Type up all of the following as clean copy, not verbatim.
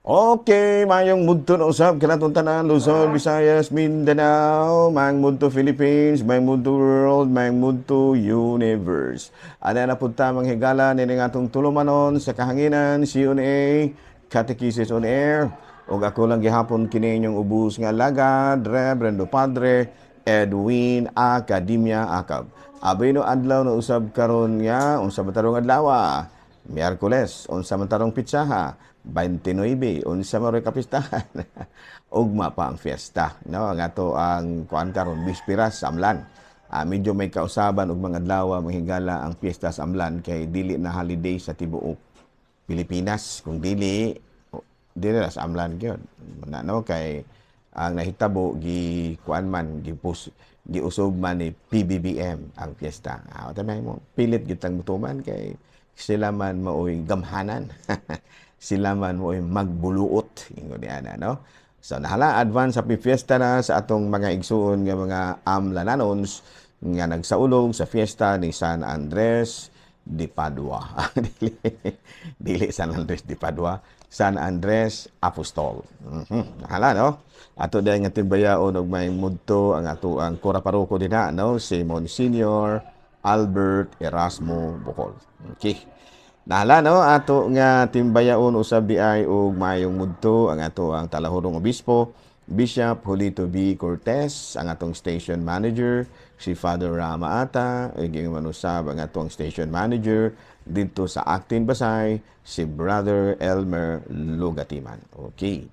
Okay, mayong mudto na usab kanatong tanan, Luzon, Visayas, Mindanao, mayong mudto Philippines, mayong mudto world, mayong mudto universe. Ana na punta, mga higala, nini nga atong tulumanon sa kahanginan, CONA, Catechesis on Air. Ug ako lang gihapon kini inyong ubos nga alagad, Reverendo Padre Edwin Academia Acab. Abino adlaw na usab karon nga unsa ba tarong adlaw? Miyerkules, unsa man tarong pitsaha? 29, unsa man ro'y kapistahan? Ugma pa ang fiesta, no? Ang ato ang kuan karon, bispiras sa Amlan. Medyo may kausaban og mga adlaw, mga higala, ang piyesta sa Amlan kay dili na holiday sa tibuok Pilipinas. Kung dili, dili na sa Amlan gyud. Na no kay ang nahitabo, gi kuan man, gipus giusob man ni PBBM ang piyesta. Tamay mo pilit gyud tang mutuman kay sila man maoy gamhanan. Sila man maoy magbuluot ingon ni ana, no? So nahala, advance happy fiesta na sa atong mga igsuon nga mga Amlananons nga nagsaulog sa fiesta ni San Andres de Padua. Dili, dili San Andres de Padua, San Andres Apostol. Nahala, no? Ato dahil nga timbayaon og may mudto ang ato ang kura paroko dinha, no, si Monsignor Albert Erasmo Bocol. Okay. Nahala, no, ato nga timbayaon usab di ay og mayong mudto ang ato ang talahurong obispo, Bishop Julito B. Cortez, ang atong station manager, si Father Rama Ata, ug manusab ang atong station manager dito sa Actin Basay, si Brother Elmer Lugatiman. Okay.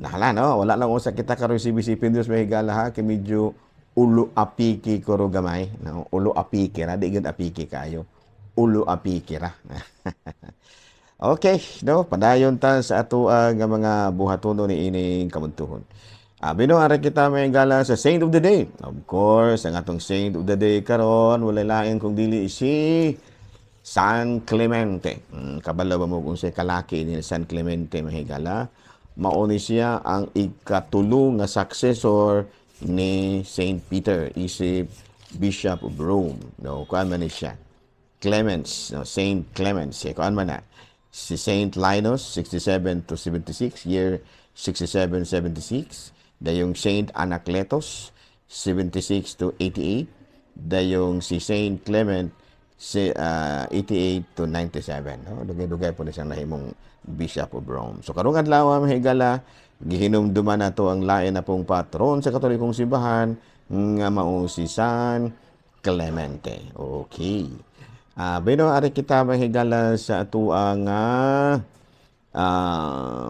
Nahala, no, wala lang usa kita karon CBC Pindros, may higala, ha, kay medyo ulo apiki koro gamay, no? Ulo apiki ra, di gyud apiki kayo. Ulo apiki ra. Okay, no, padayon ta sa ato nga mga buhatono ni ining kamuntuhon. Bino ara kita, may gala, sa Saint of the Day. Of course, ang atong Saint of the Day karon wala lain kung dili si San Clemente. Kabalo ba mo kung siya kalaki ni San Clemente, mahigala? Mao ni siya ang ikatulo nga successor ni Saint Peter isip Bishop of Rome. No, kuan man ni siya. Clemens, no, Saint Clemens, eh, kuan man na. Si Saint Linus, 67 to 76, year 67-76. Dayong Saint Anacletus, 76 to 88. Dayong si Saint Clement, si, 88 to 97. No? Dugay-dugay po na siyang nahimong Bishop of Rome. So karong adlaw, mga higala, gihinumduman nato ang lain na pong patron sa Katolikong Simbahan nga mao si San Clemente. Okay. Bino ari kita, mga higala, sa atoa nga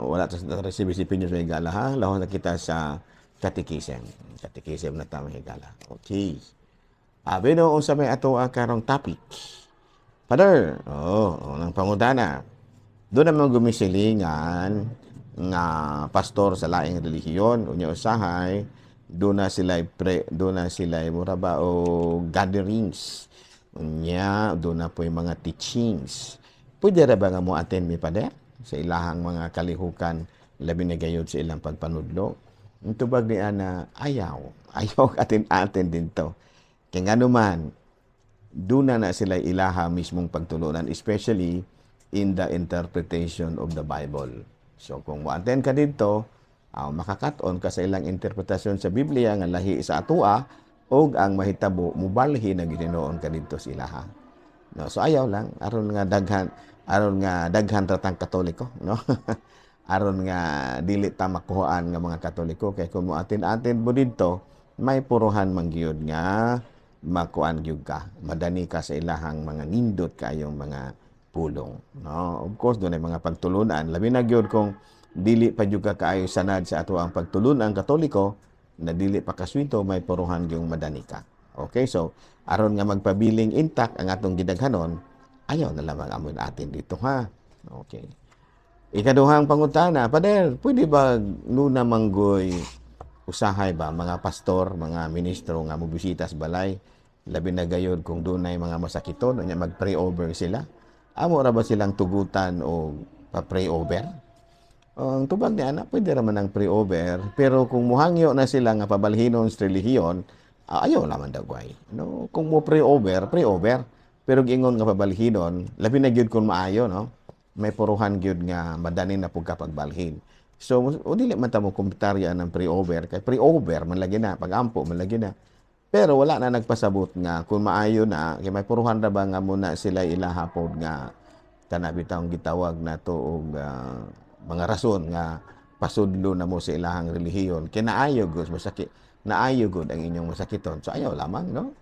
wala ta sa CBC News, mga higala, ha. Lahon na kita sa catechism. Catechism na ta, mga higala. Okay. Bino unsa may ato karong topic? Father, oh, unang pangutana. Doon naman gumisilingan nga pastor sa laing relihiyon, unya usahay doon na sila mura ba o gatherings, unya doon na po yung mga teachings, pwede ra ba nga mo attend mi, Pader, sa ilahang mga kalihukan, labi na gayud sa ilang pagpanudlo? Ang tubag ni ana, ayaw ayaw atin-atin din to, kay ngano man doon na na sila ilaha mismong pagtulunan, especially in the interpretation of the Bible. So kung mo-attend ka dito, makakat-on ka sa ilang interpretasyon sa Biblia nga lahi sa atoa, og ang mahitabo, mubalhi na ginoon ka dito sa ilaha. No, so ayaw lang aron nga daghan ra tang Katoliko, no? Aron nga dili ta makuhaan nga mga Katoliko, kay kung mo atin-atin mo didto, may puruhan man gyud nga makuan gyud ka, madani ka sa ilahang mga nindot kayong mga pulong, no? Of course, doon ay mga pagtulunan, labi na gyud kung dili pa gyud ka kaayo sanad sa ato ang pagtulunan Katoliko, na dili pa kaswito, may puruhan gyud madani ka. Okay, so aron nga magpabiling intact ang atong gidaghanon, ayaw na lamang amon atin dito, ha. Okay. Ikaduhang pangutana, Pader, pwede ba nuna manggoy usahay ba mga pastor, mga ministro nga mobisita sa balay, labi na gayod kung dunay mga masakiton, unya mag-pray over sila? Amo ra ba silang tugutan o pa-pray over? Ang tubag ni ana, pwede ra man ang pray over, pero kung muhangyo na sila nga pabalhinon sa relihiyon, ayaw laman dagway. No, kung mo pray over, pray over. Pero giingon nga pabalhinon, labi na gyud kung maayo, no? May puruhan gyud nga madani na pud ka pagbalhin. So o dili man ta mo komentaryo ng pray over, kay pray over man lagi na, pagampo man lagi na. Pero wala na nagpasabot nga kung maayo na kay may puruhan ra ba nga muna sila ilaha pod nga kana bitawng gitawag nato og mga rason nga pasudlo na mo sa ilahang relihiyon, kay naayo gud masakit, naayo gud ang inyong masakiton. So ayaw lamang, no?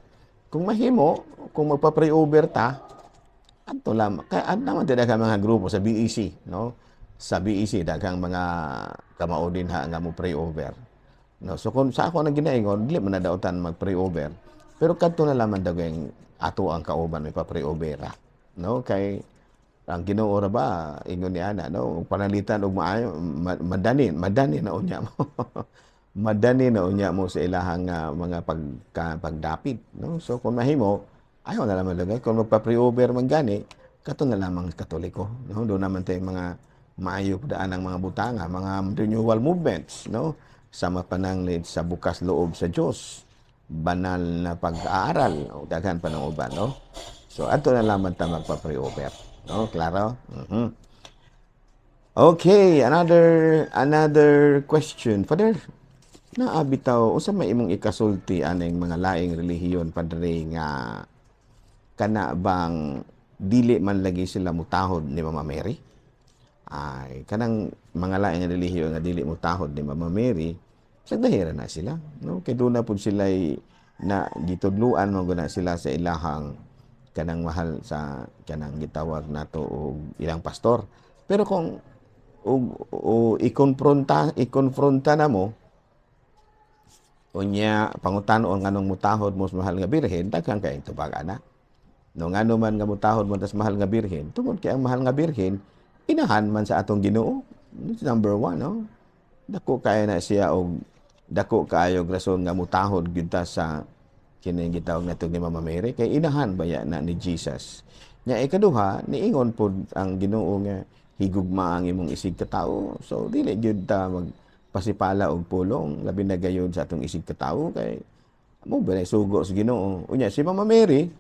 Kung mahimo, kung magpa-pray over ta, adto lamang kay ad naman daghang mga grupo sa BEC, no? Sa BEC daghang mga kamao din ha nga mo pray over, no? So kung sa ako nang ginaingon, dili man na dautan mag-pray over, pero kadto na lamang dagayng ato ang kauban may pa-pray over, no? Kay ang Ginoo ra ba ingon ni ana, no? Panalitan og maayo, madani madani na unya mo, madani na unya mo sa ilahang mga pagdapit, no? So kung mahimo, ayaw na lamang lagay. Kung magpa-pray over man gani, kato na lamang Katoliko, no? Doon naman tayo mga maayo daan ang mga butanga, mga renewal movements, no? Sama pananglit sa Bukas Loob sa Dios, Banal na Pag-aaral, o daghan pa ng uban, no? So adto na lamang ta magpa-pray over, no? Klaro? Okay, another another question. Father, naa bitaw, unsa may imong ikasulti aning mga laing relihiyon, padre, nga kana bang dili man lagi sila mutahod ni Mama Mary? Ay, kanang mga laing relihiyon nga dili mutahod ni Mama Mary, sagdahira na sila, no? Kay doon na pud sila na gitudluan man gud na sila sa ilahang kanang mahal sa kanang gitawag nato og ilang pastor. Pero kung og o ikonfronta ikonfronta na mo, unya pangutanon nganong mutahod mo sa Mahal nga Birhen, daghan kay tubag ana. No, ngano man nga mutahod mo tas Mahal nga Birhen? Tungod kay ang Mahal nga Birhen inahan man sa atong Ginoo. That's number one, no? Dako kaya na siya og dako kaayo og rason nga mutahod gyud ta sa kini gitawag nato ni Mama Mary, kay inahan baya na ni Jesus. Nya ikaduha, niingon pod ang Ginoo nga higugma ang imong isig katawo. So dili gyud ta magpasipala og pulong, labi na gayud sa atong isig katawo, kay mo ba sugo sa Ginoo. Unya si Mama Mary,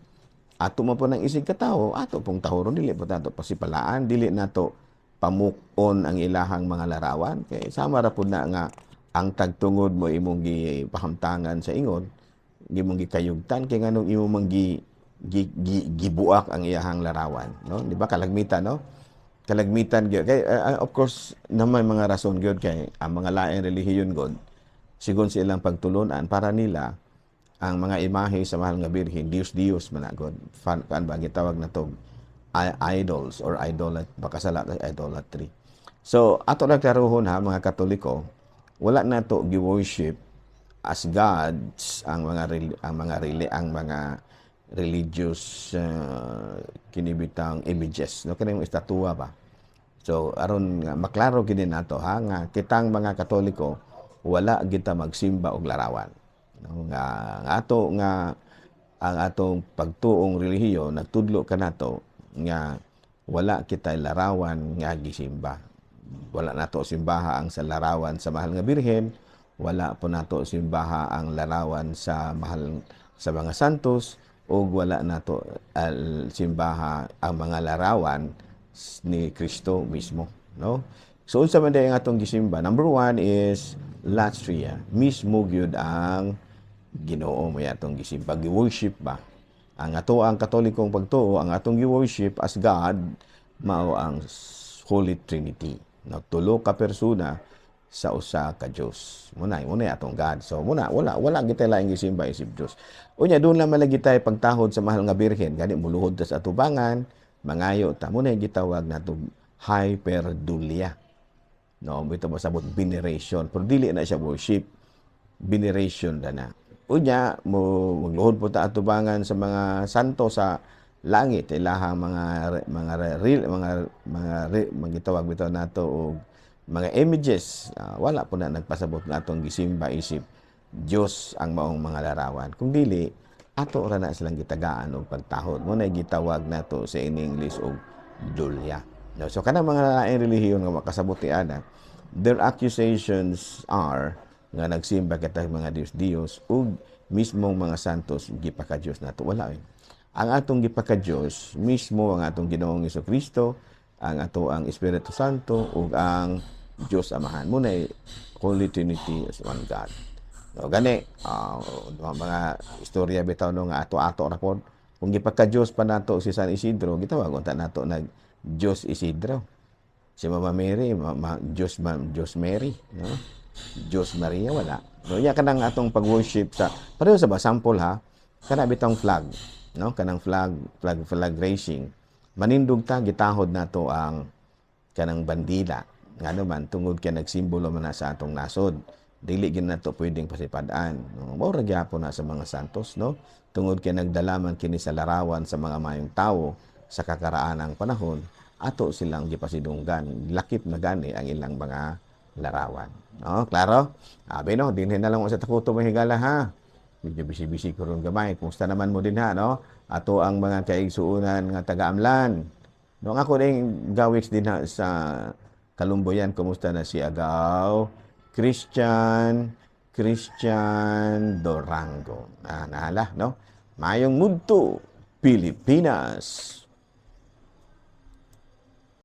ato man po ng isig katawo, ato pong tahoron, dili po nato pasipalaan, dili nato pamuk-on ang ilahang mga larawan, kay sama ra pud na nga ang tagtungod mo imong gipahamtangan sa ingon, imong gikayugtan, kay nganong imo man gibuak ang iyahang larawan, no? Di ba kalagmitan, no? Kalagmitan gyud kay of course naman mga rason gyud, kay ang mga laing relihiyon god, sigon sa ilang pagtulunan, para nila ang mga imahe sa Mahal nga Birhen, Diyos Diyos man na god. Fan kan ba gitawag na to idols or idolat, baka sala idolatry. So ato na klarohon ha, mga Katoliko, wala na to gi-worship as gods ang mga religious kinibitang images, no? Kanang estatua ba. So aron nga maklaro gid nato ha, nga kitang mga Katoliko wala kita magsimba og larawan, no? Nga ato nga ang atong pagtuong relihiyon nagtudlo kanato nga wala kita larawan nga gisimba. Wala nato simbaha ang sa larawan sa Mahal nga Birhen, wala po nato simbaha ang larawan sa mahal sa mga santos, ug wala nato simbaha ang mga larawan ni Kristo mismo, no? So unsa man diay ang atong gisimba? Number one is latria, mismo gyud ang Ginoo mo atong gisimba, gi-worship ba. Ang ato ang Katolikong pagtuo, ang atong gi-worship as God mao ang Holy Trinity, no? Tulo ka persona sa usa ka Dios. Muna muna atong God. So muna wala wala gitay laing gisimba isip Dios. Unya doon lang lagi tayo pagtahod sa Mahal nga Birhen, gani muluhod ta sa atubangan, mangayo ta, muna gitawag nato hyperdulia. No, ito masabot veneration, pero dili na siya worship. Veneration na na. Unya mo magluhod po ta atubangan sa mga santo sa langit, ilahang mga mga real mga mga mga gitawag bitaw nato og mga images. Wala po na nagpasabot nga atong gisimba isip Dios ang maong mga larawan. Kung dili, ato ra na silang gitagaan og pagtahod. Mo na gitawag nato sa in English og dulia. No, so kanang mga laing relihiyon nga makasabot ni ana, their accusations are nga nagsimba kita mga Diyos Diyos ug mismong mga santos gipaka-Diyos nato. Wala eh. Ang atong gipaka-Diyos mismo ang atong Ginoong Kristo. Ang ato ang Espiritu Santo ug ang Dios Amahan. Mao na Holy Trinity as one God. No, gani mga istorya bitaw, no, nga ato-ato ra pod. Kung gipagka-Diyos pa nato si San Isidro, gitawag unta nato nag Diyos Isidro. Si Mama Mary, Diyos, Diyos Mary, no? Diyos Maria, wala. No, iya kanang atong pag-worship sa pareho sa ba sample ha, kana bitong flag, no? Kanang flag raising. Manindog ta, gitahod nato ang kanang bandila. Ngano man? Tungod kay nagsimbolo man na sa atong nasod. Dili gid nato pwedeng pasipad-an. No, mao ra gyapon na sa mga santos, no? Tungod kay nagdala man kini sa larawan sa mga mayong tawo sa kakaraanang panahon, ato silang gipasidunggan. Lakip na gani ang ilang mga larawan. No, klaro? Abi no, dinhi na lang sa Takuto, mga higala, ha. Medyo busy-busy ko ron gamay. Kumusta naman mo din ha, no? Ato ang mga kaigsuunan nga taga-Amlan. No, ang ako ding gawiks din ha sa Kalumboyan, kumusta na si Agaw Christian Christian Dorango? Ah, nahala, no? Mayong mudto, Pilipinas.